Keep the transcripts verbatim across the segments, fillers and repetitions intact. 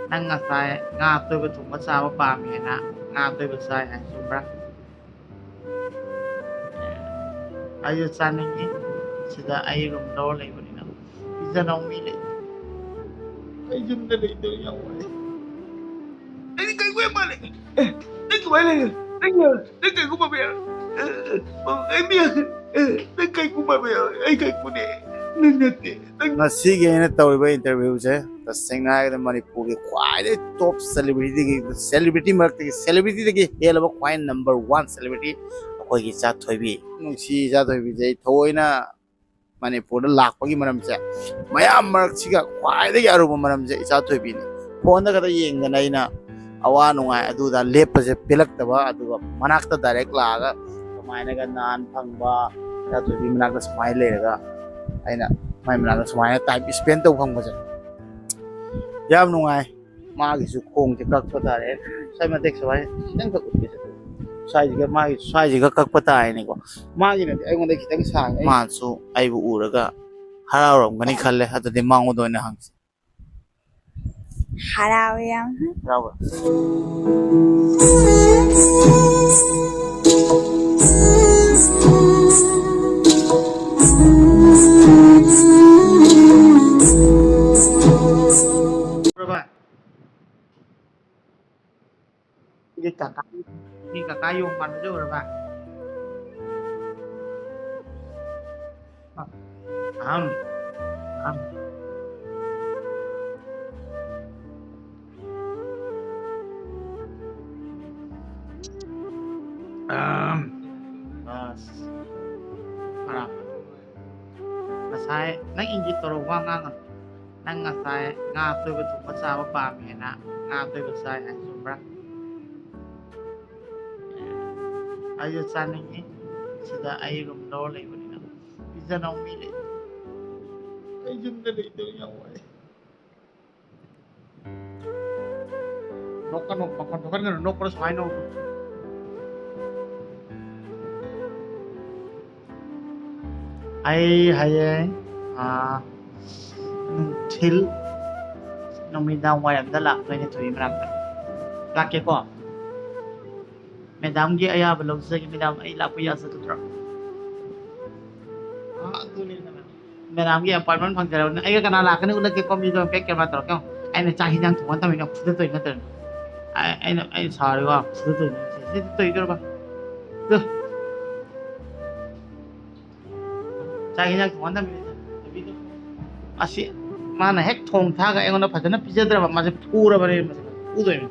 ꯅꯪ ꯉꯁꯥꯏ ꯉꯥ ꯑꯇꯣꯏꯕ ꯊꯣꯡꯕ ꯆꯥꯕ ꯄꯥꯝꯃꯦꯅ ꯉꯥ ꯑꯇꯣꯏꯕ ꯆꯥꯏ ꯍꯥꯏ, ꯆꯨꯝꯕ꯭ꯔꯥ? ꯑꯩꯁꯨ ꯆꯥꯅꯤꯡꯉꯤ꯫ ꯁꯤꯗ ꯑꯩ ꯔꯨꯝ ꯂꯧꯔ ꯂꯩꯕꯅꯤꯅ ꯄꯤꯖꯅꯕ ꯃꯤ ꯂꯩꯇꯦ꯫ ꯑꯩ ꯌꯨꯝꯗ ꯂꯩꯇꯕ ꯌꯥꯝ ꯋꯥꯏ꯫ ꯑꯩꯗꯤ ꯀꯩꯒꯨꯝꯕ ꯃꯥꯜꯂꯦ꯫ ꯑꯦ, ꯅꯪ ꯀꯃꯥꯏꯅ ꯂꯩꯔꯤꯅꯣ? ꯅꯪ, ꯅꯪ ꯀꯩꯒꯨꯝꯕ ꯃꯌꯥꯝ, ꯑꯦ, ꯑꯦ, ꯑꯦ, ꯃꯤ, ꯑꯦ, ꯅꯪ ꯀꯩꯒꯨꯝꯕ ꯃꯌꯥꯝ, ꯑꯩ ꯀꯩꯒꯨꯝꯕꯅꯦ꯫ ꯅꯪ ꯅꯠꯇꯦ꯫ ꯅꯪ ꯉꯁꯤꯒꯤ ꯑꯩꯅ ꯇꯧꯔꯤꯕ ꯏꯟꯇꯔꯚꯤꯌꯨꯁꯦ ꯇꯁꯦꯡꯅ ꯍꯥꯏꯔꯒꯗꯤ ꯃꯅꯤꯄꯨꯔꯒꯤ ꯈ꯭ꯋꯥꯏꯗꯒꯤ ꯇꯣꯞ ꯁꯦꯂꯤꯕ꯭ꯔꯤꯇꯤꯒꯤ, ꯁꯦꯂꯤꯕ꯭ꯔꯤꯇꯤ ꯃꯔꯛꯇꯒꯤ ꯁꯦꯂꯤꯕ꯭ꯔꯤꯇꯤꯗꯒꯤ ꯍꯦꯜꯂꯕ ꯈ꯭ꯋꯥꯏ ꯅꯝꯕꯔ ꯋꯥꯟ ꯁꯦꯂꯤꯕ꯭ꯔꯤꯇꯤ ꯑꯩꯈꯣꯏꯒꯤ ꯏꯆꯥ ꯊꯣꯏꯕꯤ꯫ ꯅꯨꯡꯁꯤ ꯏꯆꯥ ꯊꯣꯏꯕꯤꯁꯦ ꯑꯩ ꯊꯑꯣꯏꯅ ꯃꯅꯤꯄꯨꯔꯗ ꯂꯥꯛꯄꯒꯤ ꯃꯔꯝꯁꯦ, ꯃꯌꯥꯝ ꯃꯔꯛꯁꯤꯒ ꯈ꯭ꯋꯥꯏꯗꯒꯤ ꯑꯔꯨꯕ ꯃꯔꯝꯁꯦ ꯏꯆꯥ ꯊꯣꯏꯕꯤꯅꯤ꯫ ꯐꯣꯟꯗ ꯈꯛꯇ ꯌꯦꯡꯗꯅ ꯑꯩꯅ ꯑꯋꯥ ꯅꯨꯡꯉꯥꯏ ꯑꯗꯨꯗ ꯂꯦꯞꯄꯁꯦ ꯄꯦꯜꯂꯛꯇꯕ, ꯑꯗꯨꯒ ꯃꯅꯥꯛꯇ ꯗꯥꯏꯔꯦꯛ ꯂꯥꯛꯑꯒ ꯀꯃꯥꯏꯅꯒ ꯅꯍꯥꯟ ꯐꯪꯕ ꯏꯆꯥ ꯊꯣꯏꯕꯤ ꯃꯅꯥꯛꯇ ꯁꯨꯃꯥꯏꯅ ꯂꯩꯔꯒ ꯑꯩꯅ ꯃꯥꯏ ꯃꯅꯥꯛꯇ ꯁꯨꯃꯥꯏꯅ ꯇꯥꯏꯝ ꯏꯁꯄꯦꯟ ꯇꯧꯕ ꯐꯪꯕꯁꯦ ꯌꯥꯝ ꯅꯨꯡꯉꯥꯏ꯫ ꯃꯥꯒꯤꯁꯨ ꯈꯣꯡꯁꯦ ꯀꯛꯄ ꯇꯥꯔꯦ꯫ ꯁ꯭ꯋꯥꯏ ꯃꯇꯦꯛ ꯁ꯭ꯋꯥꯏ ꯈꯤꯇꯪ ꯀꯛ ꯎꯠꯀꯦꯁꯦ꯫ ꯁ꯭ꯋꯥꯏꯁꯤꯒ ꯃꯥꯒꯤ ꯁ꯭ꯋꯥꯏꯁꯤꯒ ꯀꯛꯄ ꯇꯥꯔꯦꯅꯦꯀꯣ꯫ ꯃꯥꯒꯤꯅꯗꯤ ꯑꯩꯉꯣꯟꯗ ꯈꯤꯇꯪ ꯁꯥꯡꯉꯦ꯫ ꯃꯥꯅꯁꯨ ꯑꯩꯕꯨ ꯎꯔꯒ ꯍꯔꯥꯎꯔꯝꯒꯅꯤ ꯈꯜꯂꯦ꯫ ꯑꯗꯨꯗꯤ ꯃꯉꯣꯟꯗ ꯑꯣꯏꯅ ꯍꯪꯁꯤ꯫ ꯍꯔꯥꯎꯋꯦ ꯌꯥꯝ꯫ ꯍꯔꯥꯎꯕ꯭ꯔꯥ? ꯎꯔꯕ? ꯅꯪꯒꯤ ꯀꯀꯥ, ꯅꯪꯒꯤ ꯀꯀꯥ ꯌꯣꯡ ꯄꯥꯟꯕꯁꯦ ꯎꯔꯕ? ꯑꯍꯝ, ꯑꯍꯝ꯫ ꯑꯍꯝ꯫ ꯑꯁ꯫ ꯐꯔꯛ꯫ ꯉꯁꯥꯏ ꯅꯪ ꯏꯪꯒꯤꯠ ꯇꯧꯔ ꯋꯥ ꯉꯥꯡꯒꯅꯨ꯫ ꯅꯪ ꯉꯁꯥꯏ ꯉꯥ ꯑꯇꯣꯏꯕ ꯊꯣꯡꯕ ꯆꯥꯕ ꯄꯥꯝꯃꯦꯅ ꯉꯥ ꯑꯇꯣꯏꯕ ꯆꯥꯏ ꯍꯥꯏ, ꯆꯨꯝꯕ꯭ꯔꯥ? ꯑꯩꯁꯨ ꯆꯥꯅꯤꯡꯉꯤ꯫ ꯁꯤꯗ ꯑꯩ ꯔꯨꯝ ꯂꯧꯔ ꯂꯩꯕꯅꯤꯅ ꯄꯤꯖꯅꯕ ꯃꯤ ꯂꯩꯇꯦ꯫ ꯑꯩ ꯌꯨꯝꯗ ꯂꯩꯇꯕ ꯌꯥꯝ ꯋꯥꯏ꯫ ꯅꯣꯛꯀꯅꯨ, ꯃꯈꯣꯟ ꯊꯣꯛꯍꯟꯒꯅꯨ, ꯅꯣꯛꯄꯗ ꯁꯨꯃꯥꯏꯅ ꯅꯣꯛꯎ꯫ ꯑꯩ ꯍꯌꯦꯡ, ꯑꯥ, ꯅꯨꯡꯊꯤꯜ, ꯅꯨꯃꯤꯗꯥꯡ ꯋꯥꯏꯔꯝꯗ ꯂꯥꯛꯇꯣꯏꯅꯦ ꯊꯣꯏꯕꯤ ꯃꯅꯥꯛꯇ꯫ ꯂꯥꯛꯀꯦꯀꯣ꯫ ꯃꯦꯗꯥꯝꯒꯤ ꯑꯌꯥꯕ ꯂꯧꯖꯒꯦ꯫ ꯃꯦꯗꯥꯝ, ꯑꯩ ꯂꯥꯛꯄ ꯌꯥꯖꯒꯗ꯭ꯔꯣ? ꯑꯥ, ꯑꯗꯨꯅꯦ ꯃꯦꯗꯥꯝ꯫ ꯃꯦꯗꯥꯝꯒꯤ ꯑꯦꯄꯣꯏꯟꯃꯦꯟ ꯐꯪꯖꯔꯕꯅꯤꯅ ꯑꯩꯒ ꯀꯅꯥ ꯂꯥꯛꯀꯅꯤ? ꯎꯠꯂꯛꯀꯦꯀꯣ꯫ ꯃꯤꯗꯣ ꯕꯦꯛ ꯀꯦꯃꯦꯔꯥ ꯇꯧꯔꯛꯀꯦ꯫ ꯑꯩꯅ ꯆꯥꯛ ꯍꯤꯟꯖꯥꯡ ꯊꯣꯡꯍꯟ ꯊꯝꯃꯤꯅ ꯐꯨꯗꯠꯇꯣꯏ ꯅꯠꯇ꯭ꯔꯅꯦ꯫ ꯑꯩ-, ꯑꯩꯅ, ꯑꯩ ꯁꯥꯎꯔꯦꯀꯣ꯫ ꯐꯨꯗꯠꯇꯣꯏꯅꯦ꯫ ꯁꯤ, ꯁꯤ ꯇꯧꯗꯣꯏꯔꯕ? ꯑꯗꯨ꯫ ꯆꯥꯛ ꯍꯤꯟꯖꯥꯡ ꯊꯣꯡꯍꯟ ꯊꯝꯃꯤꯅꯦ꯫ ꯑꯁꯤ ꯃꯥꯅ ꯍꯦꯛ ꯊꯣꯡ ꯊꯥꯛꯑꯒ ꯑꯩꯉꯣꯟꯗ ꯐꯖꯅ ꯄꯤꯖꯗ꯭ꯔꯕ, ꯃꯥꯁꯦ ꯐꯨꯔꯕꯅꯦ, ꯃꯥꯁꯦ ꯐꯨꯗꯣꯏꯅꯦ꯫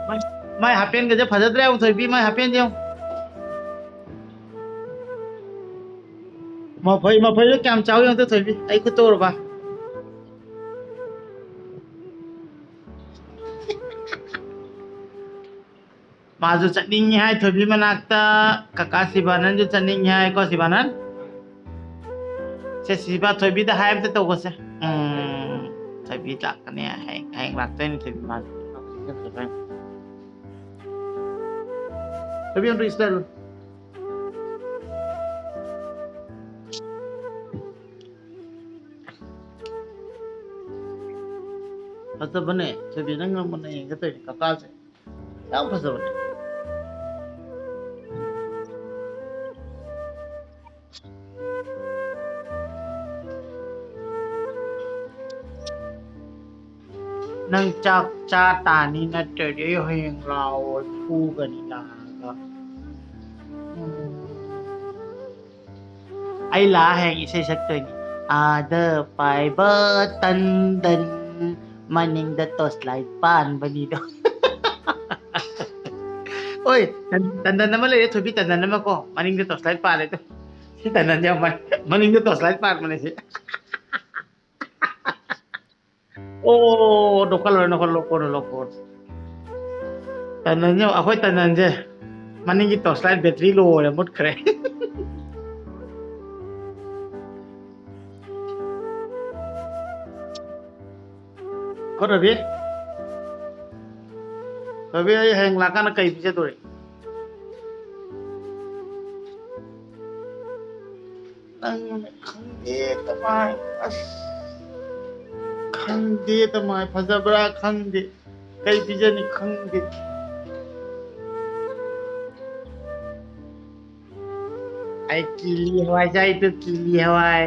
ꯃꯥꯏ, ꯃꯥꯏ ꯍꯥꯄꯦꯟꯒꯁꯦ ꯐꯖꯗ꯭ꯔꯦ ꯌꯦꯡꯉꯨ, ꯊꯣꯏꯕꯤ, ꯃꯥꯏ ꯍꯥꯄꯦꯟꯁꯦ ꯌꯦꯡꯉꯨ꯫ ꯃꯐꯩ, ꯃꯐꯩꯗꯣ ꯀꯌꯥꯝ ꯆꯥꯎ ꯌꯦꯡꯉꯨ ꯇꯣ, ꯊꯣꯏꯕꯤ, ꯑꯩ ꯈꯨꯠꯇ ꯎꯔꯕ? ꯃꯥꯁꯨ ꯆꯠꯅꯤꯡꯉꯤ ꯍꯥꯏ ꯊꯣꯏꯕꯤ ꯃꯅꯥꯛꯇ꯫ ꯀꯀꯥ ꯁꯤꯕꯥꯅꯟꯁꯨ ꯆꯠꯅꯤꯡꯉꯤ ꯍꯥꯏꯀꯣ, ꯁꯤꯕꯥꯅꯟ? ꯁꯦ, ꯁꯤꯕꯥ, ꯊꯣꯏꯕꯤꯗ ꯍꯥꯏ ꯑꯝꯇ ꯇꯧꯈꯣꯁꯦ꯫ ꯎꯝ, ꯊꯣꯏꯕꯤ ꯂꯥꯛꯀꯅꯤ, ꯍꯌꯦꯡ, ꯍꯌꯦꯡ ꯂꯥꯛꯇꯣꯏꯅꯤ ꯊꯣꯏꯕꯤ ꯃꯥꯁꯨ꯫ ꯊꯣꯏꯕꯤ ꯑꯝꯇ ꯏꯁꯇꯥꯏꯜ꯫ ꯐꯖꯕꯅꯦ, ꯊꯣꯏꯕꯤ, ꯅꯪ ꯉꯝꯕꯅ ꯌꯦꯡꯒꯦ ꯇꯧꯔꯤꯅꯦ, ꯀꯀꯥꯁꯦ꯫ ꯌꯥꯝ ꯐꯖꯕꯅꯦ꯫ ꯅꯪ ꯆꯥꯛ ꯆꯥ ꯇꯥꯅꯤ ꯅꯠꯇ꯭ꯔꯗꯤ ꯑꯩ ꯍꯌꯦꯡ ꯂꯥꯛꯑꯣ ꯐꯨꯒꯅꯤ ꯂꯥꯛꯑꯒ꯫ ꯎꯝ꯫ ꯑꯩ ꯂꯥꯛꯑ ꯍꯌꯦꯡ ꯏꯁꯩ ꯁꯛꯇꯣꯏꯅꯤ꯫ ꯑꯥꯗ ꯄꯥꯏꯕ ꯇꯟꯗꯟ, ꯃꯅꯤꯡꯗ ꯇꯣꯁ ꯂꯥꯏꯠ ꯄꯥꯟꯕꯅꯤꯗꯣ꯫ ꯑꯣꯏ, ꯇꯟ-, ꯇꯟꯗꯟ ꯑꯃ ꯂꯩꯔꯦ, ꯊꯣꯏꯕꯤ, ꯇꯟꯗꯟ ꯑꯃ ꯀꯣ, ꯃꯅꯤꯡꯗ ꯇꯣꯁ ꯂꯥꯏꯠ ꯄꯥꯜꯂꯦ꯫ ꯁꯤ ꯇꯟꯗꯟꯁꯦ ꯌꯥꯝ ꯃ-, ꯃꯅꯤꯡꯗ ꯇꯣꯁ ꯂꯥꯏꯠ ꯄꯥꯟꯕꯅꯦ ꯁꯤ꯫ ꯑꯣ, ꯅꯣꯛꯈꯠꯂꯣꯏ, ꯅꯣꯛꯈꯠꯂꯣ, ꯀꯣꯟꯅ ꯂꯧꯀꯣ꯫ ꯇꯟꯗꯟꯁꯦ, ꯑꯩꯈꯣꯏ ꯇꯟꯗꯟꯁꯦ ꯃꯅꯤꯡꯒꯤ ꯇꯣꯁ ꯂꯥꯏꯠ ꯕꯦꯇ꯭ꯔꯤ ꯂꯣ ꯑꯣꯏꯔꯦ, ꯃꯨꯠꯈ꯭ꯔꯦ꯫ ꯀꯣ ꯔꯕꯤ? ꯔꯕꯤ, ꯑꯩ ꯍꯌꯦꯡ ꯂꯥꯛꯀꯥꯟꯗ ꯀꯩ ꯄꯤꯖꯗꯣꯔꯤ? ꯅꯪ ꯈꯪꯗꯦ ꯀꯃꯥꯏ, ꯑꯁ꯫ ꯈꯪꯗꯦ ꯇꯃꯥꯏ, ꯐꯖꯕ꯭ꯔꯥ ꯈꯪꯗꯦ, ꯀꯩ ꯄꯤꯖꯅꯤ ꯈꯪꯗꯦ꯫ ꯑꯩ ꯀꯤꯂꯤ ꯍꯋꯥꯏ ꯆꯥꯏꯗꯣ, ꯀꯤꯂꯤ ꯍꯋꯥꯏ꯫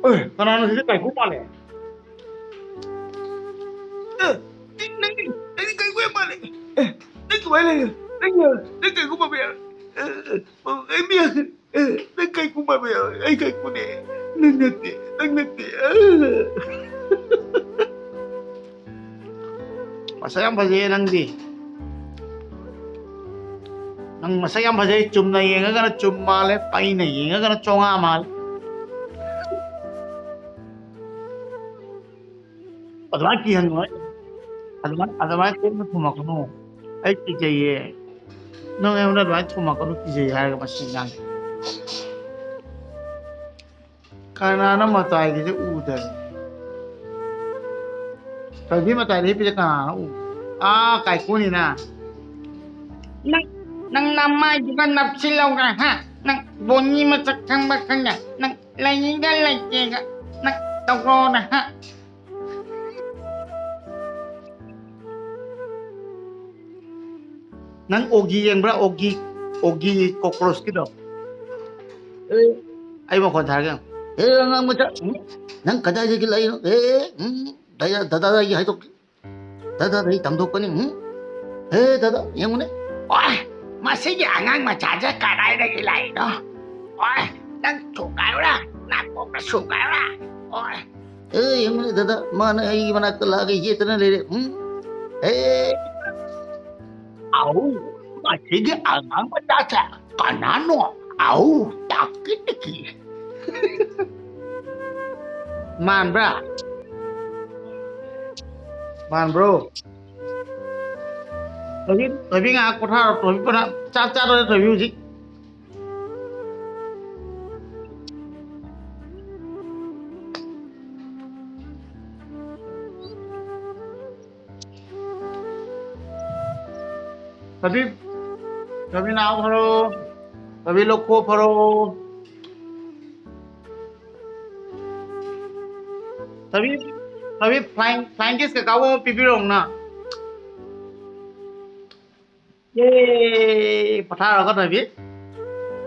ꯑꯦ, ꯀꯅꯥꯅꯣ ꯁꯤꯗ ꯀꯥꯏꯀꯨ ꯃꯥꯜꯂꯦ? ꯑꯦ, ꯅꯪ, ꯅꯪ, ꯅꯪ ꯀꯥꯏꯀꯨ ꯌꯥꯝ ꯃꯥꯜꯂꯦ꯫ ꯑꯦ, ꯅꯪ ꯀꯃꯥꯏꯅ ꯂꯩꯔꯤ? ꯅꯪ, ꯅꯪ ꯀꯥꯏꯀꯨ ꯃꯥꯟꯕ ꯌꯥꯔꯣꯏ꯫ ꯑꯦ, ꯑꯦ, ꯑꯦ, ꯑꯩ ꯃꯤ, ꯑꯦ, ꯅꯪ ꯀꯥꯏꯀꯨ ꯃꯥꯟꯕ ꯌꯥꯔꯣꯏ꯫ ꯑꯩ ꯀꯥꯏꯀꯨꯅꯦ꯫ ꯅꯪ ꯅꯠꯇꯦ, ꯅꯪ ꯅꯠꯇꯦ꯫ ꯑꯦ꯫ ꯃꯁꯛ ꯌꯥꯝ ꯐꯖꯩꯌꯦ ꯅꯪꯗꯤ꯫ ꯅꯪ ꯃꯁꯛ ꯌꯥꯝ ꯐꯖꯩ꯫ ꯆꯨꯝꯅ ꯌꯦꯡꯉꯒꯅ ꯆꯨꯝ ꯃꯥꯜꯂꯦ, ꯄꯩꯅ ꯌꯦꯡꯉꯒꯅ ꯆꯣꯉꯥ ꯃꯥꯜꯂꯦ꯫ ꯑꯗꯨꯃꯥꯏꯅ ꯀꯤꯍꯟꯒꯅꯨ꯫ ꯑꯗꯨꯃꯥꯏꯅ, ꯑꯗꯨꯃꯥꯏꯅ ꯀꯨꯞꯅ ꯊꯨꯝꯃꯛꯀꯅꯨ꯫ ꯑꯩ ꯀꯤꯖꯩꯌꯦ꯫ ꯅꯪ ꯑꯩꯉꯣꯟꯗ ꯑꯗꯨꯃꯥꯏꯅ ꯊꯨꯝꯃꯛꯀꯅꯨ, ꯀꯤꯖꯩ ꯍꯥꯏꯔꯒ ꯃꯁꯤ ꯑꯉꯥꯡꯁꯦ꯫ ꯀꯅꯥꯅꯣ ꯃꯇꯥꯏꯒꯤꯁꯦ ꯎꯗꯕ? ꯊꯣꯏꯕꯤ ꯃꯇꯥꯏꯗ ꯍꯤꯞꯄꯤꯁꯦ ꯀꯅꯥꯅꯣ ꯎ-, ꯑꯥ, ꯀꯥꯏꯀꯨꯅꯤꯅ꯫ ꯅꯪ, ꯅꯪ ꯅꯃꯥꯏꯗꯨꯒ ꯅꯞꯁꯤꯜꯂꯧꯔ, ꯍꯥ? ꯅꯪ ꯕꯣꯅꯤ ꯃꯁꯛ ꯈꯪꯕ ꯈꯪꯗꯦ꯫ ꯅꯪ ꯂꯩꯒ ꯂꯩꯇꯦꯒ꯫ ꯅꯪ ꯇꯧꯔꯣꯅ, ꯍꯥ? ꯅꯪ ꯑꯣꯒꯤ ꯌꯦꯡꯕ꯭ꯔꯥ? ꯑꯣꯒꯤ, ꯑꯣꯒꯤ ꯀꯣꯀ꯭ꯔꯣꯁꯀꯤꯗꯣ꯫ ꯑꯦ, ꯑꯩ ꯃꯈꯣꯟ ꯊꯥꯔꯒꯦ꯫ ꯑꯦ, ꯑꯉꯥꯡ ꯃꯆꯥ, ꯎꯝ, ꯅꯪ ꯀꯗꯥꯏꯗꯒꯤ ꯂꯥꯛꯏꯅꯣ? ꯑꯦ, ꯎꯝ, ꯗꯥꯗꯥ, ꯗꯥꯗꯥꯗ ꯑꯩ ꯍꯥꯏꯗꯣꯛꯀꯦ꯫ ꯗꯥꯗꯥꯗ ꯑꯩ ꯇꯝꯊꯣꯛꯀꯅꯤ꯫ ꯎꯝ? ꯑꯦ, ꯗꯥꯗꯥ, ꯌꯦꯡꯉꯨꯅꯦ꯫ ꯋꯥ, ꯃꯁꯤꯒꯤ ꯑꯉꯥꯡ ꯃꯆꯥꯁꯦ ꯀꯗꯥꯏꯗꯒꯤ ꯂꯥꯛꯏꯅꯣ? ꯋꯥ, ꯅꯪ ꯊꯨꯒꯥꯏꯔꯨꯔꯥ? ꯅꯥꯀꯣꯛꯇ ꯁꯨꯒꯥꯏꯔꯨꯔꯥ? ꯋꯥ꯫ ꯑꯦ, ꯌꯦꯡꯉꯨꯅꯦ, ꯗꯥꯗꯥ, ꯃꯥꯅ ꯑꯩꯒꯤ ꯃꯅꯥꯛꯇ ꯂꯥꯛꯑꯒ ꯌꯦꯠꯇꯅ ꯂꯩꯔꯦ꯫ ꯎꯝ? ꯑꯦ꯫ ꯑꯧ, ꯃꯁꯤꯒꯤ ꯑꯉꯥꯡ ꯃꯆꯥꯁꯦ ꯀꯅꯥꯅꯣ? ꯑꯧ, ꯇꯥꯛꯀꯤ ꯇꯤꯛꯀꯤ꯫ ꯃꯥꯟꯕ꯭ꯔꯥ? ꯃꯥꯟꯕ꯭ꯔꯣ? ꯊꯣꯏꯕꯤ, ꯊꯣꯏꯕꯤ ꯉꯥꯏꯍꯥꯛ ꯄꯣꯊꯥꯔꯣ꯫ ꯊꯣꯏꯕꯤ ꯄꯣꯊꯥ-, ꯆꯥꯛ ꯆꯥꯔꯣꯏ ꯊꯣꯏꯕꯤ ꯍꯧꯖꯤꯛ꯫ ꯊꯣꯏꯕꯤ, ꯊꯣꯏꯕꯤ ꯅꯥꯎ ꯐꯔꯣ꯫ ꯊꯣꯏꯕꯤ ꯂꯧꯈꯣ ꯐꯔꯣ꯫ ꯊꯣꯏꯕꯤ, ꯊꯣꯏꯕꯤ flying, flying kiss ꯀꯩꯀꯥꯕꯨ ꯑꯃ ꯄꯤꯕꯤꯔꯛꯎꯅ꯫ ꯑꯦ, ꯄꯊꯥꯔꯒ ꯊꯣꯏꯕꯤ꯫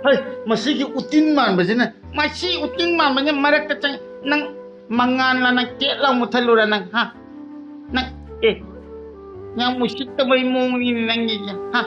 ꯍꯩ, ꯃꯁꯤꯒꯤ ꯎꯇꯤꯟ ꯃꯥꯟꯕꯁꯤꯅ, ꯃꯁꯤ ꯎꯇꯤꯟ ꯃꯥꯟꯕꯁꯤꯅ ꯃꯔꯛꯇ ꯆꯪ-, ꯅꯪ ꯃꯉꯥꯜꯂ ꯅꯪ ꯀꯦꯠ ꯂꯥꯎ ꯃꯨꯊꯠꯂꯨꯔ ꯅꯪ, ꯍꯥ? ꯅꯪ, ꯑꯦ, ꯌꯥꯝ ꯎꯁꯤꯠꯇꯕꯩ ꯃꯑꯣꯡꯅꯤꯅꯦ ꯅꯪꯒꯤꯁꯦ, ꯍꯥ?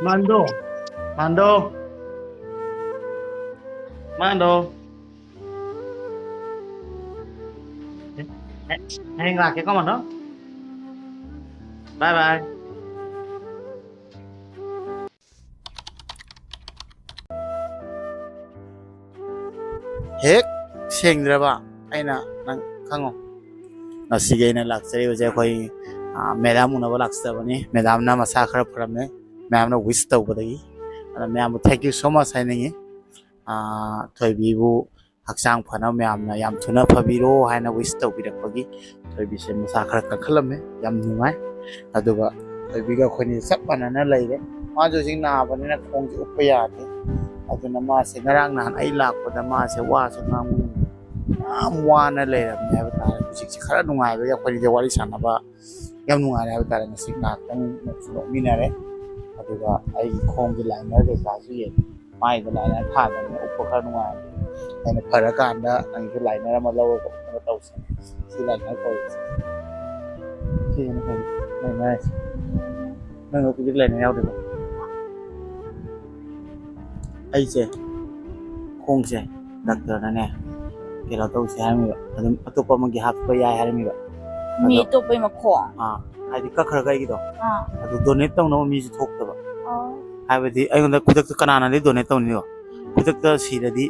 ꯃꯥꯟꯗꯣ, ꯃꯥꯟꯗꯣ, ꯃꯥꯟꯗꯣ꯫ ꯍꯌꯦꯡ ꯂꯥꯛꯀꯦꯀꯣ, ꯃꯥꯟꯗꯣ꯫ Bye bye꯫ ꯍꯦꯛ ꯁꯦꯡꯗ꯭ꯔꯕ ꯑꯩꯅ, ꯅꯪ ꯈꯪꯉꯣ꯫ ꯉꯁꯤꯒꯤ ꯑꯩꯅ ꯂꯥꯛꯆꯔꯤꯕꯁꯦ ꯑꯩꯈꯣꯏ, ꯑ, ꯃꯦꯗꯥꯝ ꯎꯅꯕ ꯂꯥꯛꯆꯕꯅꯤ꯫ ꯃꯦꯗꯥꯝꯅ ꯃꯁꯥ ꯈꯔ ꯐꯔꯝꯃꯦ꯫ ꯃꯌꯥꯝꯅ wish ꯇꯧꯕꯗꯒꯤ꯫ ꯑꯗ ꯃꯌꯥꯝꯕꯨ thank you so much ꯍꯥꯏꯅꯤꯡꯉꯤ꯫ ꯑ, ꯊꯣꯏꯕꯤꯕꯨ ꯍꯛꯆꯥꯡ ꯐꯅꯕ ꯃꯌꯥꯝꯅ ꯌꯥꯝ ꯊꯨꯅ ꯐꯕꯤꯔꯣ ꯍꯥꯏꯅ wish ꯇꯧꯕꯤꯔꯛꯄꯒꯤ꯫ ꯊꯣꯏꯕꯤꯁꯦ ꯃꯁꯥ ꯈꯔ ꯀꯟꯈꯠꯂꯝꯃꯦ, ꯌꯥꯝ ꯅꯨꯡꯉꯥꯏ꯫ ꯑꯗꯨꯒ ꯊꯣꯏꯕꯤꯒ ꯑꯩꯈꯣꯏꯅꯤ ꯆꯞ ꯃꯥꯟꯅꯅ ꯂꯩꯔꯦ꯫ ꯃꯥꯁꯨ ꯍꯧꯖꯤꯛ ꯅꯥꯕꯅꯤꯅ ꯈꯣꯡꯁꯦ ꯎꯞꯄ ꯌꯥꯗꯦ꯫ ꯑꯗꯨꯅ ꯃꯥꯁꯦ ꯉꯔꯥꯡ ꯅꯍꯥꯟ ꯑꯩ ꯂꯥꯛꯄꯗ ꯃꯥꯁꯦ ꯋꯥꯁꯨ ꯉꯥꯡꯕ ꯉꯝꯗꯦ꯫ ꯌꯥꯝ ꯋꯥꯅ ꯂꯩꯔꯝꯃꯦ ꯍꯥꯏꯕ ꯇꯥꯔꯦ꯫ ꯍꯧꯖꯤꯛꯁꯦ ꯈꯔ ꯅꯨꯡꯉꯥꯏꯕꯒꯤ ꯑꯩꯈꯣꯏꯅꯤꯁꯦ ꯋꯥꯔꯤ ꯁꯥꯟꯅꯕ ꯌꯥꯝ ꯅꯨꯡꯉꯥꯏꯔꯦ ꯍꯥꯏꯕ ꯇꯥꯔꯦ꯫ ꯉꯁꯤ ꯉꯥꯏꯍꯥꯛꯇꯪ ꯅꯣꯛꯁꯨ ꯅꯣꯛꯃꯤꯟꯅꯔꯦ꯫ ꯑꯗꯨꯒ ꯑꯩꯒꯤ ꯈꯣꯡꯒꯤ liner ꯀꯩꯀꯥꯁꯨ ꯌꯦꯡꯉꯦ꯫ ꯃꯥꯏꯗ liner ꯊꯥꯗꯕꯅꯤꯅ ꯎꯞꯄ ꯈꯔ ꯅꯨꯡꯉꯥꯏꯔꯦ꯫ ꯑꯩꯅ ꯐꯔꯀꯥꯟꯗ ꯅꯪꯒꯤꯁꯨ liner ꯑꯃ ꯂꯧꯔꯒ ꯎꯞꯅꯕ ꯇꯧꯁꯦ꯫ ꯁꯤ liner ꯀꯧꯔꯤꯁꯦ꯫ ꯁꯤꯁꯤꯅ ꯐꯩ꯫ Liner ꯍꯥꯏꯁꯦ꯫ ꯅꯪ ꯍꯧꯖꯤꯛ liner ꯌꯥꯎꯗꯣꯏꯕ? ꯑꯩꯁꯦ ꯈꯣꯡꯁꯦ ꯗꯥꯛꯇꯔꯅꯅꯦ ꯀꯩꯅꯣ ꯇꯧꯁꯦ ꯍꯥꯏꯔꯝꯃꯤꯕ, ꯑꯗꯨꯝ ꯑꯇꯣꯞꯄ ꯑꯃꯒꯤ ꯍꯥꯞꯄ ꯌꯥꯏ ꯍꯥꯏꯔꯝꯃꯤꯕ꯫ ꯃꯤ ꯑꯗꯣ ꯑꯇꯣꯞꯄꯩ ꯃꯈꯣꯡ? ꯑꯥ, ꯍꯥꯏꯗꯤ ꯀꯛꯈ꯭ꯔꯒ ꯑꯩꯒꯤꯗꯣ꯫ ꯑꯥ꯫ ꯑꯗꯨ donate ꯇꯧꯅꯕ ꯃꯤꯁꯨ ꯊꯣꯛꯇꯕ꯫ ꯑꯣ꯫ ꯍꯥꯏꯕꯗꯤ ꯑꯩꯉꯣꯟꯗ ꯈꯨꯗꯛꯇ ꯀꯅꯥꯅꯗꯤ donate ꯇꯧꯅꯤꯀꯣ? ꯈꯨꯗꯛꯇ ꯁꯤꯔꯗꯤ